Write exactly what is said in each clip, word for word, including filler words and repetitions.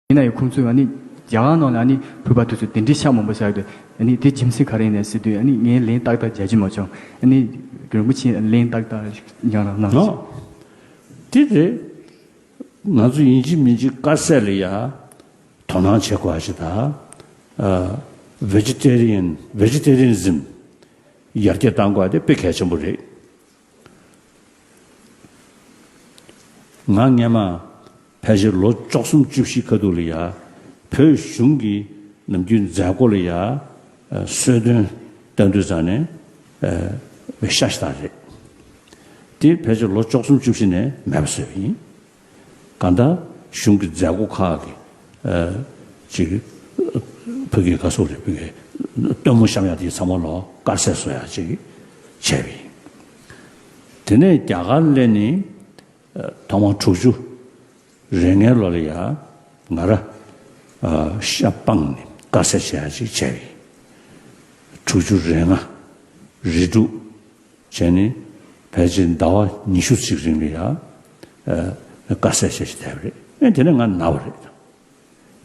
ཡིན་ན་ཡང་ཁོང་ཚོས་ཨ་ནི་རྒྱ་གར་ནང་ལ་ཨ་ནི་བོད་པ་དེ་ཚོ་དེ་འདྲའི་ཤ་མང་པོ་ཟ་གི་འདུག་ཨ་ནི་དེ་རྒྱུ་མཚན་ག་རེ་ཡིན་ནས་ཟེར་དུས། ཨ་ནི་ངས་ལན་ཏག་ཏག་རྒྱག་རྒྱུ་མ་བྱུང་། ཨ་ནི་རིན་པོ་ཆེ་ལན་ཏག་ཏག་ཡང་རང་གནང་། ཨོ། དེ་རེད། ང་ཚོ་ཡིན་གཅིག་མིན་གཅིག་དཀར་ཟས་ལ་ཡ་དོ་སྣང་བྱེད་དགོས་ཞེས་དང་། ཨ། Vegetarian Vegetarianism ཡར་རྒྱས་གཏང་དགོས་དེ་དཔེ་གལ་ཆེན་པོ་རེད། ང་སྔན་མ་ཕལ་ཆེར་ལོ་བཅུ་གསུམ་བཅུ་བཞི་ཁ་ཐུག་ལ་ཡ་བོད་གཞུང་གི་ནམ་རྒྱུན་མཛད་སྒོ་ལ་ཡ་གསོལ་སྟོན་བཏང་དུས་ཙང་ནས་ཤ་ཤ་སྟག་རེད། དེ་ཕལ་ཆེར་ལོ་བཅུ་གསུམ་བཅུ་བཞི་ནས་མེད་པ་བཟོས་པ་ཡིན། གང་ལྟར་གཞུང་གི་མཛད་སྒོ་ཁག་གི་ཨ་ཅིག་ཕ་གིའི་ག་སོགས་རེད། ཕ་གིའི་སྟོན་མོ་བཤམས་ཡག་དེ་ཚང་མ་ལོ་དཀར་ཟས་བཟོ་ཡག་ཅིག་བྱས་པ་ཡིན། དེ་ནས་རྒྱ་གར་སླེབས་ནས་ཨ་ཐོག་མར་དྲུག་ཅུ་རེ་ལྔའི་ལོ་ལ་ཡ་ང་ར་ཨ་ཤ་སྤངས་ནས་དཀར་ཟས་བྱེད་ཡག་ཅིག་བྱས་པ་ཡིན། དྲུག་ཅུ་རེ་ལྔ་རེ་དྲུག་བྱས་ནས་ཕལ་ཆེར་ཟླ་བ་ཉི་ཤུ་ཅིག་རིང་ལ་ཡ་ཨ་དཀར་ཟས་བྱས་བྱས་བསྡད་པ་རེད། ཨེ་དེ་ནས་ང་ན་བ་རེད།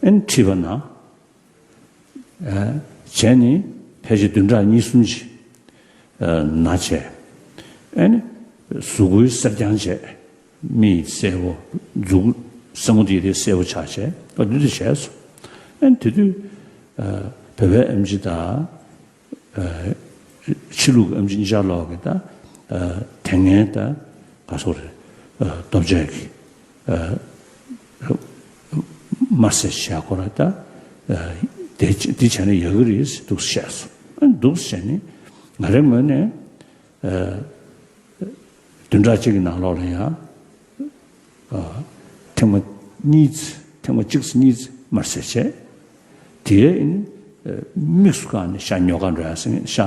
ཨེ་མཁྲིས་པ་ན། ཨ་བྱས་ནས་ཕལ་ཆེར་བདུན་ཕྲག་གཉིས་གསུམ་ཅིག་ཨ་ན་བྱས། ཨེ་ནི་གཟུགས་པོའི་གསེར་རྐྱང་བྱས། མིག་གསལ་པོ། མཛུབ་གུ་སེན་མོ་དེ་དེ་གསལ་པོ་ཆགས་བྱས། ཨ་འདི་འདྲ་བྱས་སོང་། ཨེ་དེ་དུས་ཨ་བོད་པའི་ཨེམ་ཆི་དང་། ཨ་ཕྱི་ལུགས་ཨེམ་ཆི་གཉིས་ཆ་ལོག་གི་ད་ཨ་དེ་སྔའི་ད་ག་སོགས་རེད། ཨ་སྟོབས་ཆེན་གྱི་ཨ་དམར་ཟས་བྱས་ཁོ་ར་ད་ཨ་དེ་དེ་བྱས་ན་ཡག་གི་རེད་ཟེར་འདུག་བཤད་སོང་། ཨ་འདུག་བྱས་ནས་ང་རའི་ངོས་ནས་ཨ་བདུན་ཕྲག་གཅིག་གི་ནང་ལོགས་ལ་ཡང་ཨ་ཐེངས་མ་གཉིས་ཙམ། ཐེངས་མ་གཅིག་ཙམ་གཉིས་ཙམ་དམར་ཟས་བྱས། དེའི་ཨ་ནི་ཨ་དམིགས་སུ་བཀར་ནས་ཤ་ཉོ་གར་འགྲོ་ཡག་ཟེར། ཤ་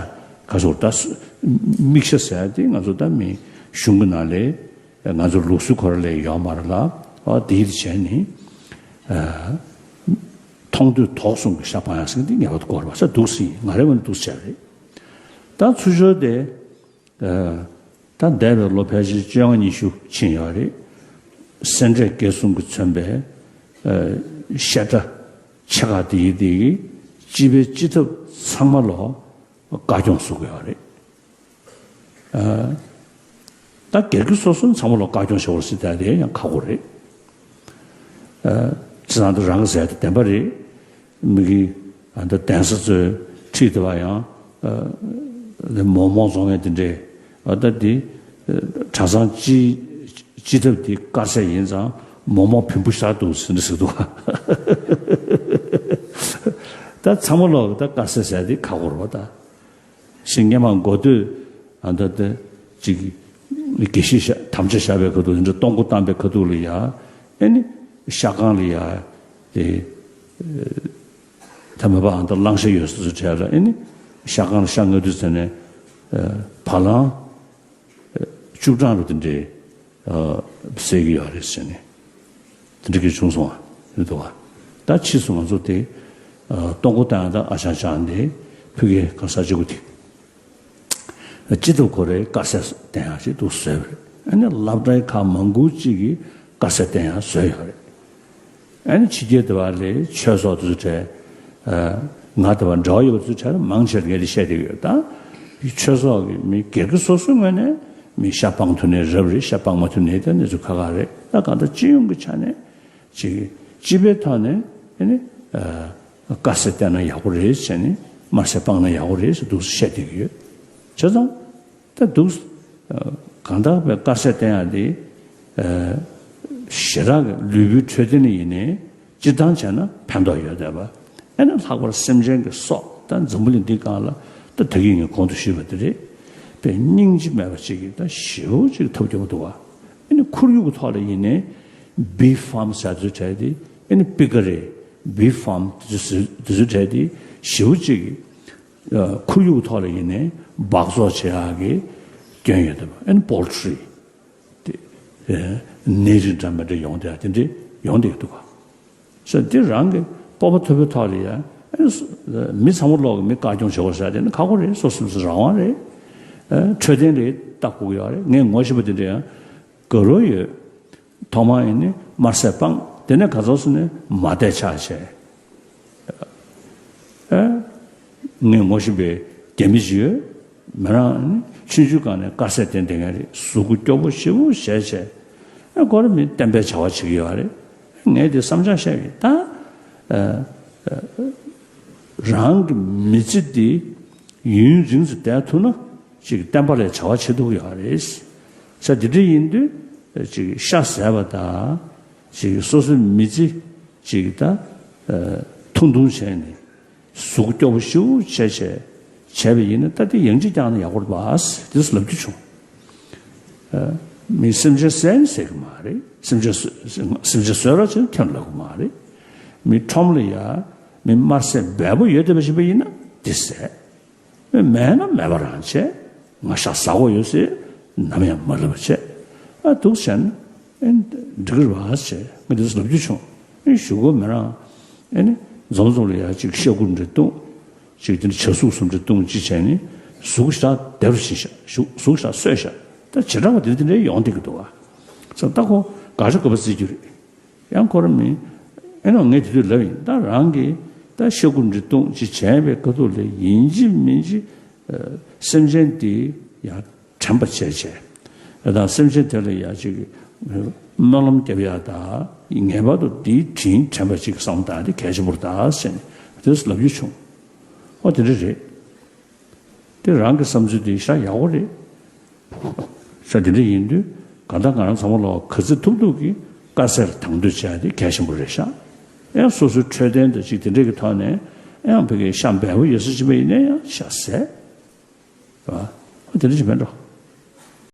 ག་སོགས་ད་དམིགས་ཤ་ཟེར་ཡག་དེ་ང་ཚོ་ད་མི་གཞུང་གི་ནང་ལ་ང་ཚོ་ལུགས་སྲོལ་ཁོ་ར་ལ་ཡོད་མ་རེད་ལ། ཨ་དེ་ཡིད་བྱས་ནས་ཨ་མཐོང་ཐོས་དོགས་གསུམ་གྱི་ཤ་སྤང་ཡག་ཟེར་འདི་ངེས་པར་དུ་དགོས་རེད་པ། ས་འདུག་སེ་ཡིན། ང་རའི་ངོས་ནས་འདུག་སེ་བྱས་པ་རེད། ད་ཚུར་ཤོར་དེ་ཨ་ད་འདས་པའི་ལོ་ཕལ་ཆེར་བཅོ་ལྔ་ཉི་ཤུ་ཕྱིན་ཡོད་རེད། སེ་འབྲས་དགེ་གསུམ་གྱིས་མཚོན་པའི་ཨ་བཤད་གྲྭ་ཆེ་ཁག་དེ་ཡི་དེ་གི་སྤྱི་པའི་སྤྱི་ཐབ་ཚང་མ་ལོ་བཀའ་སྐྱོང་བཟོ་དགོས་ཡོད་རེད། ཨ་ད་སྒེར་གྱི་སོ་སོ་ཚང་མ་ལོ་བཀའ་སྐྱོང་བྱེད་དགོས་ཟེར་ད་དེ་ཡང་ཁག་པོ་རེད། ཨ་བྱས་ཙང་ད་རང་གི་ཟས་དེ་བདེན་པ་རེད། མི་གི་ཨ་ད་གདན་ས་ཚོའི་ཁྲིད་དེ་བ་ཡང་ཨ་མོག་མོག་བཙོང་མཁན་དེ་འདྲས། ཨ་ད་དེ་ཨ་གྲྭ་ཚང་སྤྱི་སྤྱི་ཐབ་དེ་དཀར་ཟས་ཡིན་ཙང་མོག་མོག་བེམ་པོ་ཤར་འདུག་ཟེར་འདྲ་ཟེར་འདུག་ག་ད་ཚང་མ་ལོ་ད་དཀར་ཟས་ཟས་དེ་ཁག་པོ་རེད་པ་ད། ཞིང་སྔོན་མ་འགོ་སྟོད་ཨ་ད་ལྟ་ཅིག་དགེ་བཤེས་བཤད་དམ་བཅའ་བཞག་པའི་ཁ་ཐུག་འདི་འདྲ་གཏོང་སྒོ་བཏང་པའི་ཁ་ཐུག་ལ་ཡ། ཨེ་ནི་ཤ་ཁང་ལ་ཡ་དེ་ད་མ་པ་ཨ་ད་གླང་ཤ་ཡོད་ས་ཚོ་གྲས་ལ། ཨེ་ནི་ཤ་ཁང་ལ་ཤ་ཉོ་དུས་ཟེར་ནས་བ་ལང་བཅུ་གྲངས་རུ་དེ་འདྲའི་ཨ་བསད་ཀྱི་ཡོད་རེད་ཟེར་ནས་དེ་འདྲ་གི་བྱུང་སོང་བ་རེད་འདུག་བ། ད་ཕྱིས་སུ་ང་ཚོ་དེ་ཨ་གཏོང་སྒོ་བཏང་ཡག་ད་ཨ་ཅག་ཅག་འདི་ཕ་གིའི་ག་ས་ཅིག་གུ་དེ་སྤྱི་ཐབ་ཁོ་རའི་དཀར་ཟས་བསྟན་ཡག་ཅིག་འདུག་བཟོས་པ་རེད། ཨ་ནི་སློབ་གྲྭའི་ཁག་མང་པོ་ཅིག་གིས་དཀར་ཟས་བསྟན་ཡག་བཟོས་ཡོད་རེད། ཨ་ནི་ཕྱི་རྒྱལ་དེ་བ་ལས་ཆོས་ཚོགས་དེ་ཚོ་གྲས། ཨ་ང་དེ་བ་འབྲེལ་བ་ཡོད་པ་ཚོ་གྲས་ལ་མང་ཆེ་བ་ངས་དེ་བཤད་བསྡད་ཀྱི་ཡོད། ད་ཆོས་ཚོགས་ཀྱི་མི་སྒེར་གྱི་སོ་སོའི་ངོས་ནས་མི་ཤ་སྤང་ཐུབ་ནའི་རབ་རེད། ཤ་སྤང་མ་ཐུབ་ནའི་ད་གནས་ཚུལ་ཁག་ཁག་རེད། ད་གང་ལྟར་སྤྱི་ཡོངས་ཀྱི་ཆ་ནས་ཅིག་སྤྱི་པའི་ཐོག་ནས་ཨ་ནི་ཨ་དཀར་ཟས་བསྟེན་ན་ཡག་པོ་རེད་ཟེར་ནས། དམར་ཟས་སྤངས་ན་ཡག་པོ་རེད་ཟེར་འདུག་སེ་བཤད་བསྡད་ཀྱི་ཡོད། བྱས་ཙང་། ད་འདུག་ཨ་གང་ལྟར་བའི་དཀར་ཟས་བསྟེན་ཡག་འདི་ཨ་ཞེ་དྲག་གི་ལུས་པོའི་འཕྲོད་བསྟེན་ཡིན་ནའི་སྤྱིར་བཏང་བྱས་ན་ཕན་ཐོགས་ཡོད་བསྡད་པ། ཨ་ནི་ལྷག་པར་སེམས་ཅན་གྱི་སྲོག་ད་འཛམ་བུ་གླིང་འདི་སྒང་ལ་ད་ད་གིན་ངས་གོང་དུ་ཞུས་པ་དེ་རེད། པའི་སྙིང་རྗེ་མེད་པ་ཅིག་གིས་ད་ཞེ་པོ་ཅིག་ཐབས་སྐྱོ་པོ་འདུག་བ། ཨ་ནི་ཁོར་ཡུག་གི་ཐོག་ལ་ཡིན་ནའི་བི་ཕཱམ་ཟེར་ཚུལ་གྲས་དེ། ཨ་ནི་པི་ཀ་རེ་བི་ཕཱམ་དེ་ཚུལ་གྲས་དེ་ཞེ་པོ་ཅིག་གིས་ཁོར་ཡུག་ཐོག་ལ་ཡིན་ནའི་སྦགས་བཙོག་བྱེད་ཡག་གི་སྐྱོན་ཡོད་དམ། ཨ་ནི་པོལ་ཊི་རི་དེ་ནད་རིགས་འདྲ་མི་འདྲ་ཡོང་བསྡད་ཡག་དེ་འདྲ་ཡོང་བསྡད་ཀྱི་འདུག་ག་ས་དེ་རང་གི་སྤོབས་པ་མཐོ་པོའི་ཐོག་ལ་ཡ། ཨ་ནི་མི་ཚང་མ་ལོག་གི་མི་བཀའ་སྐྱོང་བྱེད་དགོས་ཟེར་དེ་ནི་ཁག་པོ་རེད། སོ་སོ་སོ་རང་དབང་རེད། ཨ་འཕྲོད་བསྟེན་རེད། ལྟ་དགོས་ཀྱི་ཡོད་རེད། ངས་ངོ་ཤེས་པ་དེ་འདྲ་ཡང་དགའ་རབ་ཡོད། ཐོག་མར་ཡིན་ནི་དམར་ཟས་སྤངས། དེ་ནས་ག་ཚོད་སོང་ནས་མ་བསྡད་ཆགས་བྱས། ཨེ། ངས་ངོ་ཤེས་པའི་རྒྱ་མི་ཞིག་ཡོད། མི་རང་ནི་ཆུང་ཆུང་སྒང་ནས་དཀའ་ཚེགས་དེ་འདྲ་ངས་རེད། གཟུགས་པོ་སྐྱོ་པོ་ཞེ་པོ་བྱས་བྱས། ཨེ། ཁོ་རང་མི་བསྟན་པའི་བྱ་བ་བྱེད་ཀྱི་ཡོད་རེད། ངས་དེ་བསམ་འཆར་བཤད་པ་ཡིན། ད་ཨ་ཨ་རང་གི་མི་ཚེ་འདི་ཡུན་རིང་དུ་བསྡད་ཐུབ་ན་ཅིག་བསྟན་པ་ལ་བྱ་བ་བྱེད་ཐུབ་ཀྱི་ཡོད་རེད། ས་དེ་འདྲ་ཡིན་དུས་ཅིག་ཤ་ཟ་བ་དང་། ཅིག་སོ་སོའི་མི་ཚེ་ཅིག་ད་ཨ་ཐུང་ཐུང་བྱས་ནས། གཟུགས་སྐྱོ་པོ་ཞེ་པོ་བྱས་བྱས་བྱས་པ་ཡིན་ན། ད་དེ་ཡང་ཅིག་བསྐྱངས་ན་ཡག་པོ་རེད་པ། དེ་ལབ་རྒྱུ་བྱུང་། ཨ། མི་སེམས་ཅན་བསད་ནི་ཟེར་གི་མ་རེད། སེམས་ཅན་གསོ་སེམས་ཅན་གསོད་རོགས་བྱེད་ཁྱོན་ལབ་གི་མ་རེད། མི་ཁྲོམ་ལ་ཡ་མི་དམར་ཟས་འབེལ་པོ་ཡོད་བསྡད་པ་ཞིག་པ་ཡིན་ན་དེ་བསད། མེད་ན་མེད་པ་རང་བྱས། ང་ཤ་ཟ་དགོས་ཡོད་ཟེར་ནམ་ཡང་མ་ལབ་པ་བྱས། ཨ། འདུག་བྱས་ན་ཨེ་འགྲིག་གི་རེད་པ་བྱས། ང་དེ་ཚོ་ལབ་རྒྱུ་བྱུང་། ཨེ། གཞུག་གུ་མི་རང་ཨེ་ནི་འཛོམས་འཛོམས་ལ་ཡ་ཅིག་ཤ་ཁུ་འདྲ་བཏུང་། ཅིག་དེ་འདྲ་བྱ་གཟུགས་སུམ་འདྲ་བཏུང་ཅིག་བྱས་ནས་གཟུགས་ཤ་སྟག་བསྡད་རུ་ཕྱིན་ཤག་གཟུགས་ཤ་སོས་ཤག་ད་བྱེ་བྲག་པ་དེ་འདྲ་ཡོང་བསྡད་ཀྱི་འདུག་བ། ཙང་ད་ཁོ་དགག་བྱ་དགོས་པ་བརྩི་རྒྱུ་རེད། ཡང་ཁོ་རང་མིན། ཨེ་ནོ། ངས་དེ་དུས་ལབ་ཡིན། ད་རང་གིས་ད་ཤ་ཁུ་འདྲ་བཏུང་ཅིག་བྱས་པའི་ཁ་ཐུག་ལ་ཡིན་གཅིག་མིན་གཅིག་ཨ། སེམས་ཅན་དེ་ཡང་དྲན་པ་བྱས་བྱས། ཨ། ད་སེམས་ཅན་དེ་ལ་ཡ་ཅིག་སྨོན་ལམ་རྒྱབ་ཡ་ད་ངེས་པར་དུ་དེའི་དྲིན་དྲན་པ་ཅིག་བསམ་ད་དེ་གལ་ཆེན་པོ་རེད་ད་ཟེར་ནས་དེ་ལབ་རྒྱུ་བྱུང་། ཨོ། དེ་འདྲ་རེད། དེ་རང་གི་བསམ་ཚུལ་དེ་ཤ་ཡག་པོ་རེད། ཤ་དེ་འདྲ་ཡིན་དུས་གང་ལྟར་ང་རང་ཚང་མ་ལ་ག་ཚོད་ཐུབ་ཐུབ་ཀྱིས་དཀའ་ཚེགས་དང་དོད་བྱས་ཏེ་གལ་ཆེན་པོ་རེད་ཤག་ཡང་སོ་སོའི་འཕྲོད་བསྟེན་དང་ཅིག་དེ་འདྲ་གི་ཐོག་ནས་ཡང་ཕ་གིའི་ཤ་འབེལ་པོ་ཡོད་ས་ཅིག་པ་ཡིན་ན་ཡང་ཤ་བཟས། རེད་བ། དེ་འདྲ་ཅིག་མེད་འགྲོ།